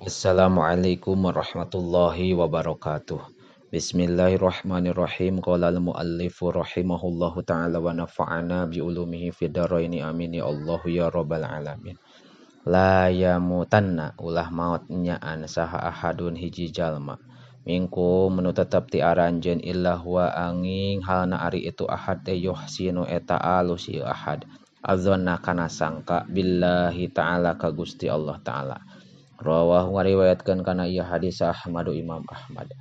Assalamualaikum warahmatullahi wabarakatuh. Bismillahirrahmanirrahim. Qala al-muallifu rahimahullahu ta'ala wa nafa'ana bi ulumihi fid dharaini amin ya Allah ya rabbal alamin. La yamutanna ulah maot nyaan saha ahadun hiji jalma. Mingkum nu tetep ti aranjeun illa huwa angin halna ari itu ahad teh yuhsinu eta alus ieu ahad. Azanna kana sangka billahi ta'ala ka Gusti Allah ta'ala. Rawahu ngariwayatkeun kana ieu hadis Ahmadu Imam Ahmad.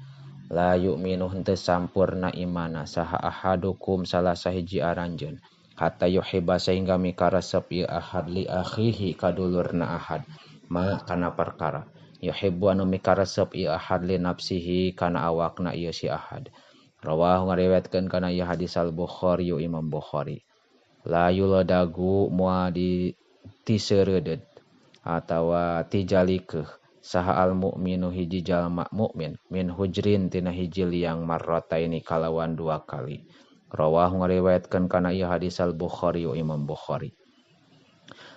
La yu'minu henteu sampurna imana saha ahadukum salah sahiji aranjeun hatta yuhibba sehingga mikaresep ieu ahad li akhihi kadulurna ahad ma kana perkara yuhibbu anu mikaresep ieu ahad li nafsihi kana awakna ieu si ahad. Rawahu ngariwayatkeun kana ieu hadis Al-Bukhari Imam Bukhari. La yuladagu moal di tiseureudeut atawa tijalikeuh saha al mukminu hiji jalma mukmin min hujrin tina hiji liang marrataini kalawan dua kali. Rawahu ngariwayatkeun kana ieu hadis Al Bukhari Imam Bukhari.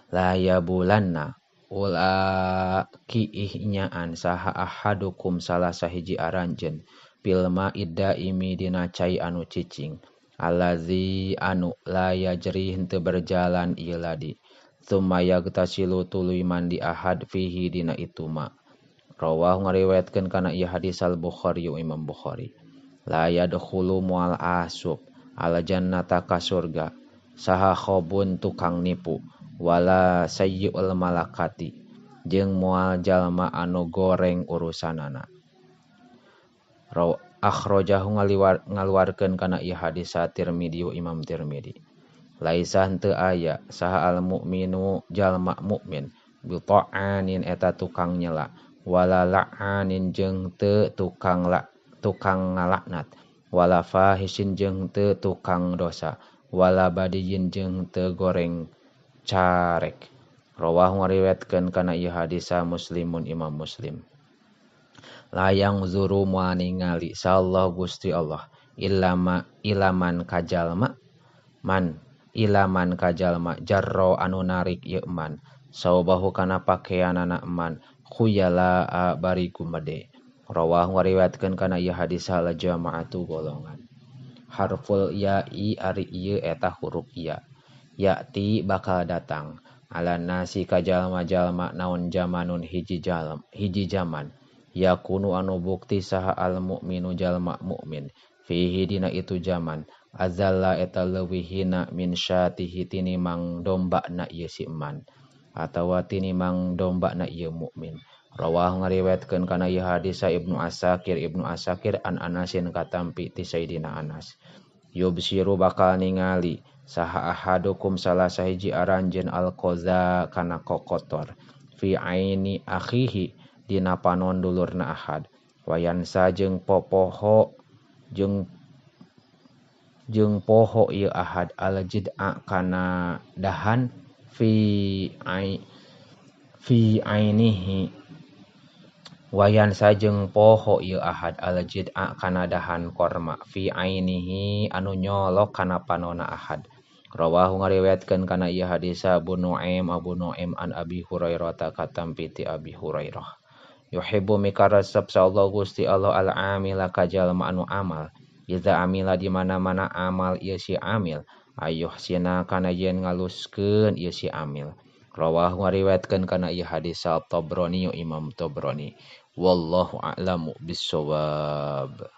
La yabulanna ula kiih nyaan saha ahadukum salah sahiji aranjeun fil ma'idaimi dina cai anu cicing allazi anu la yajri henteu berjalan ieu ladi. Tsumma yagtasilu tuluy mandi ahad fihi dina itu ma. Rawahu ngariwayatkeun kana ieu hadis Al Bukhari Imam Bukhari. La yadkhulu mual asub al jannata ka surga saha khobun tukang nipu wala sayyi'ul malakati jeung moal jalma anu goreng urusanana. Raw akhrajahu ngaluarkeun kana ieu hadis Tirmidzi Imam Tirmidzi. Laisa henteu aya saha al mukminu jalma mukmin bi ta'anin eta tukang nyela wala la'anin jeung teu tukang tukang ngalaknat wala fahisin jeung teu tukang dosa wala badiyin jeung teu goreng carek. Rawahu ngariwayatkeun kana ieu hadis Muslimun Imam Muslim. Layang zuru moal ningali sallallahu Gusti Allah ilama ilaman kajalma man ilaman kajalma jarro anu narik ieu man saubahu kana pakeanana man khuyala bari gumede. Rawahu ngariwayatkeun kana ieu hadis al jamaatu golongan. Harful ya'i ari ieu eta huruf ya. Ya'ti bakal datang ala nasi kajalma-jalma naon jamanun hiji jalma hiji jaman yakunu anu bukti saha al mukminu jalma mukmin fihi dina itu jaman azalla eta leuwih hina min syatihi tinimang dombana ieu si eman atawa tinimang dombana ieu mukmin. Rawahu ngariwayatkeun kana ieu hadis Ibnu Asakir an Anasin katampi ti Sayyidina Anas. Yubsiru bakal ningali saha ahadukum salah sahiji aranjeun alqaza kana kokotor fi aini akhihi dina panon dulurna ahad wayansa jeung popoho jeung poho ieu ahad al jid'a kana dahan fi ainihi wayansa jeung poho ieu ahad al jid'a kana dahan korma fi ainihi anu nyolok kana panona ahad. Rawahu ngariwayatkeun kana ieu hadis Abu Nuaim an Abi Hurairah katampi ti Abi Hurairah. Yuhibbu mikaresep sallallahu Gusti Allah al amila ka jalma anu amal iza amila di mana-mana amal ieu si amil ayuhsina kana yen ngaluskeun ieu si amil. Rawahu ngariwayatkeun kana ieu hadis Tabrani Imam Tabrani. Wallahu a'lamu bissawab.